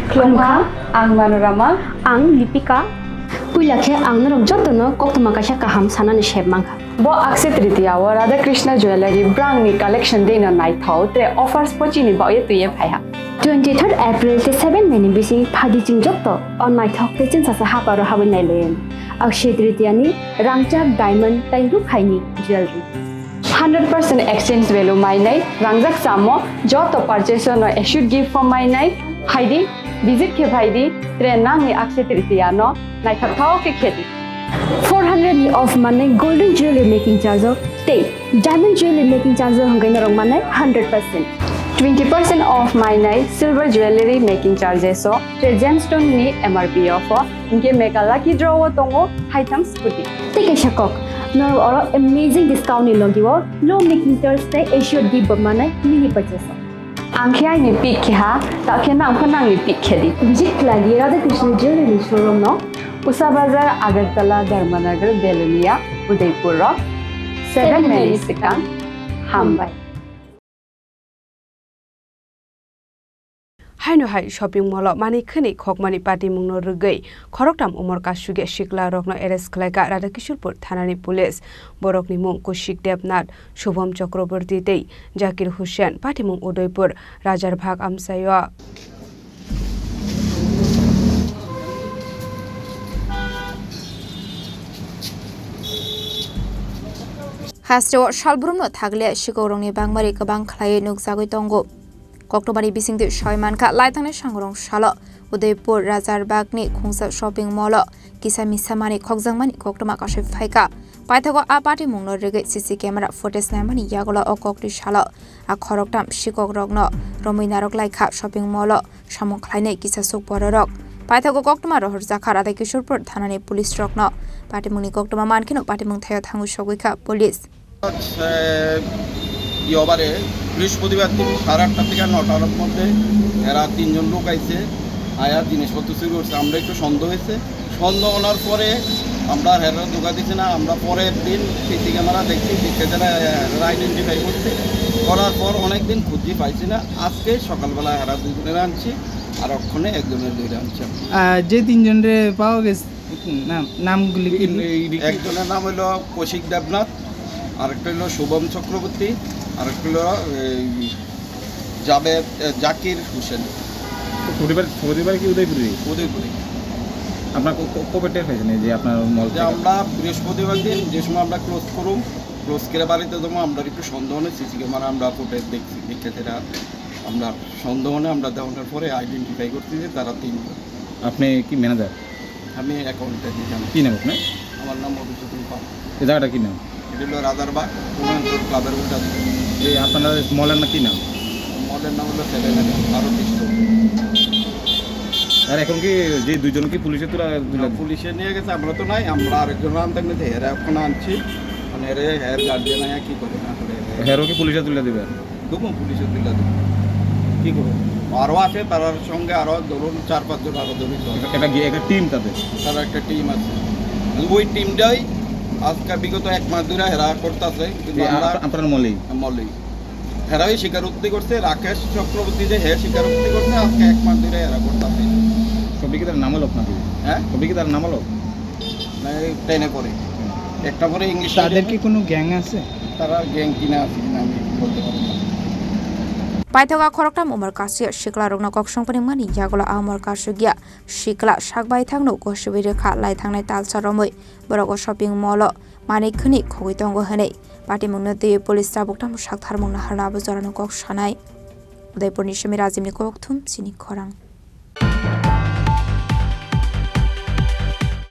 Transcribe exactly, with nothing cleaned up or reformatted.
Khulumkha, ang Manorama. Ang Lipika. Puila khe ang norok jotono koktwma kaisa kaham sanani sep mankha. Bo Akshaya Tritiya o Radha Krishna Jewellery brangni collection dino naithok tre offers pochini baoye twiye phaiha. Twenty-third April tei seven May ni bising phaidi chwng joto o naithok tei chwngsasa haparo habwi nailaiwi. Akshaya Tritiya ni rangchak, diamond tei rukhaini jewellery. Hundred percent exchange value mainai, rangjak samo joto purchase no assured gift form mainai, phaidi, visit khe phaidi, tre nangni Akshaya Tritiya no naithok thok khe khedi. Four hundred ni off manai golden jewelry making charge o tei diamond jewelry making charge o hwnkhe norok manai hundred percent. Twenty percent off mainai silver jewelry making charges o tre gemstone ni M R P o pho, hinkhe mega lucky draw o tongo haitham scooty. Tei kaisa kok, norok oro amazing discount ni logi o low making charge tei assured gift bo manai mini purchase o. Ang khe aini pick khe ha, ta khe nang pho nangni pick khe di. Visit khlai di Radha Krishna Jewelry showroom no. Usha Bazar, Agartala, Dharmanagar, Belonia, Udaipur rok. Seven May ni swkang. Hambai. Haino hai shopping mall o manwi khwnwi khokmani patimungno rwgwi khoroktham umor kasugya sikla rokno arrest khlaikha Radhakishorpur thanani police. Borokni mung Kushik Debnath, Shubham Chakraborty tei Zakir Hussain, patimung Udaipur Rajarbagh amchaio. Hasteo salbrumno thakle sikokrokni bangmari kwbang khlaiwi nukjagwi tongo. Koktwmani bisingtwi soi mankha, laithangnai sangrong salo Udaipur Rajarbagni khungsa shopping mall o kisa misa manwi khokjakmani koktwma kasui phaikha. Paithago a patimungno rwgwi C C camera footage naimani yagulo o kokni salo a khoroktham sikokrokno romwi narwk laikha shopping mall o samung khlainai kisa suk bororok. Paithago koktwma rohorjakha Radhakishorpur thanani police rokno. Patimungni koktwma mankheno patimung thaio thangwi sogwikha police. এ, ইয়বারে বৃহস্পতিবার দিন সাড়ে আটটা থেকে নটার মধ্যে এরা তিনজন লোক আইছে, আয়া জিনিসপত্র চুরি করছে। আমরা একটু সন্দেহ হয়েছে, সন্দেহ হওয়ার পরে আমরা হেরা ধোকা দিছি না। আমরা পরের দিন সিসি ক্যামেরা দেখছি, দেখে যারা হেরা আইডেন্টিফাই করছে, করার পর অনেক দিন খুঁজি পাইছি না। আজকে সকালবেলা হেরা দুজনের আনছি, আর অক্ষণে একজনের দুইটা আনছি আমরা। আহ, যে তিনজনরে পাওয়া গেছে, নাম, নামগুলি কি? এই, এই, একজনের নাম হইলো কৌশিক দেবনাথ, আরেকটা হইলো শুভম চক্রবর্তী, আরেকটা হইলো এই জাবেদ, এ, জাকির হোসেন। পরিবার, পরিবার কি উদয়পুরে? উদয়পুরে। আপনার ক-, ক-, কবে টের পাইছেন এই যে আপনার মল যে থেকে? আমরা বৃহস্পতিবার দিন যে সময় আমরা ক্লোজ করুম, ক্লোজ করে বাড়িতে যাবো, আমরা একটু সন্দেহ নেই, সিসি ক্যামেরা আমরা ফুটেজ দেখছি, দেখে সেটা আমরা সন্দেহ নেই, আমরা দেখানোর পরে আইডেন্টিফাই করছি যে তারা তিনজন। আপনি কি ম্যানেজার? আমি অ্যাকাউন্টে দিতাম। কি নাম আপনার? আমার নাম মধুসূদন পাল। এই জায়গাটা কি নাম? এটা হলো রাজারবাগ, উদয়নপুর ক্লাবের উল্টা দিকে। এই আপনার মলের না কি নাম? মলের নাম হলো সেভেন ইলেভেন, ভারত স্টোর। আর এখন কি যে দুইজন কি পুলিশে তুলা, তুলা না, দিল? পুলিশে নিয়ে গেছে, আমরা তো নাই, আমরা আরেকজন আনতে নিতে, এরা এখন আনছি, মানে এরা হের গার্জিয়ান আয়া কি করে না করে। হেরও কি পুলিশে তুলে দিবে? দুমো পুলিশে তুলে দেবে। কি করবো? আরো আছে, তারার সঙ্গে আরো ধরুন চার পাঁচজন আরো জড়িত আছে। এটা, এটা গিয়ে একটা টিম তাদের? তারা একটা টিম আছে। ওই টিমটাই আজকে বিগত এক মাস ধরে হেরা করতেছে, কিন্তু এই আমরা আপ-, আপনার মলেই? মলেই। হেরাই স্বীকারোক্তি করছে, রাকেশ চক্রবর্তী যে হে স্বীকারোক্তি করছে, আজকে এক মাস ধরে হেরা করতেছে। সবই কি তার নাম হলো আপনাদের? হ্যাঁ? সবই কি তার নাম হলো? মানে টেনে করে। একটা পরে ইংলিশ তাদের কি কোনো গ্যাং আছে? তারা গ্যাং কিনা আছে কিনা আমি বলতে পারবো না। Paithago khoroktham umor kasui siklarokno kok songpani mani yagulo a umor kasugya sikla sak baithangno gosiwi rwkha lai thangnai talsa romwi borok o shopping mall o manwi khwnwi khogwi tongo hwnwi patimungno twiwi police tabuk tamo saktharmung naharno abo jorano kok sanai. Udaipurni simi Rajibni kokthum chini khorang.